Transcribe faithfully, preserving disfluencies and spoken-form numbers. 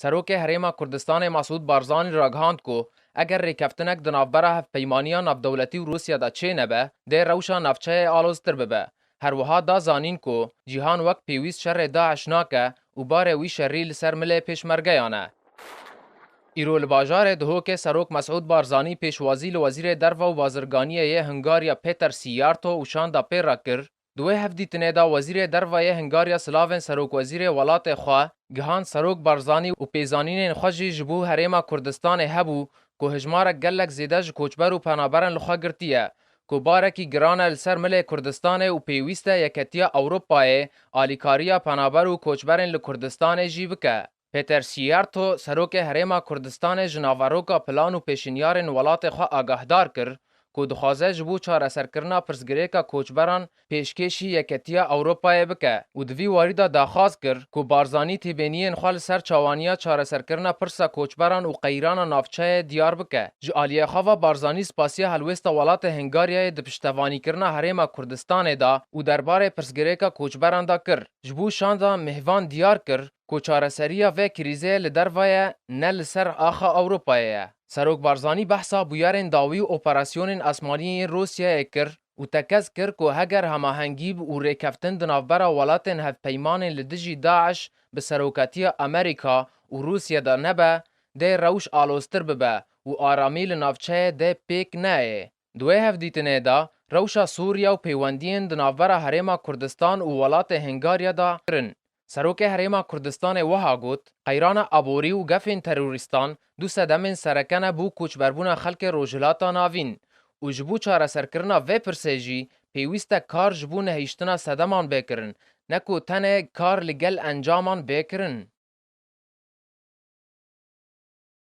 Serokê Herêma Kurdistanê Mesûd Barzanî ragihand ku eger rêkeftinek di navbera hevpeymaniya navdewletî û Rûsya de çênebe, dê rewşa navçeyê aloztir bibe. Her wiha da zanîn ku cîhan wek pêwîst şerê DAIŞ nake û barê wî şerî li ser milê pêşmergeyan e. Îro li bajarê Duhokê Serok Mesûd Barzanî pêşwazî li Wezîrê Derve û Bazirganiyê yê Hungarya Peter Sijarto û Şanda pê re kir. Di wê hevdîtinê de Wezîrê Derve yê Hungarya silavên serokwezîrê welatê xwe gihand Serok Barzanî û pêzanînên xwe jî ji bo Herêma Kurdistanê hebû ku hijmarek gelek zêde ji koçber û penaberan li xwe girtiye, ku barekî giran e li ser milê Kurdistanê û pêwîst e Yeketiya Ewropayê alîkariya penaber û koçberên li Kurdistanê jî bike. Peter Sijarto, serokê Herêma Kurdistanê ji naveroka plan û pêşinyarên welatê xwe agahdar kir ku dixwaze ji bo çareserkirina pirsgirêka koçberan pêşkêşî Yeketiya Ewropayê bike û di vî warî de daxwaz kir ku Barzanî têbêniyên xwe li ser çawaniya çareserkirina pirsa koçberan û qeyrana navçeyê diyar bike. Ji aliyê xwe ve Barzanî spasiya helwêsta welatê Hungaryayê di piştevanîkirina Herêma Kurdistanê de û derbarê pirsgirêka koçberan de kir. Ji bo Şanda mêvan diyar kir ku çareseriya vê krîzê li derve ye, ne li ser axa Ewropayê ye. Serok Barzanî behsa bûyerên dawî û operasyonên asmanî yên Rûsyayê kir û tekez kir ku heger hemahengî û rêkeftin di navbera welatên hevpeymanên li dijî DAIŞ bi serokatiya Amerîka û Rûsya de nebe, dê rewş aloztir bibe û aramî li navçeyê dê pêk neyê. Di wê hevdîtinê de rewşa Sûriye û pêwendiyên di navbera Herêma Kurdistan û welatê Hungarya de kirin. Serokê Herêma Kurdistanê wiha got, qeyrana aborî û gefên terorîstan du sedemên sereke ne bo koçberbûna xelkê Rojhilata Navîn û ji bo çareserkirina vê pirsê jî pêwîst e kar ji bo nehiştina sedeman bê kirin, ne ku tenê kar li gel encaman bê kirin.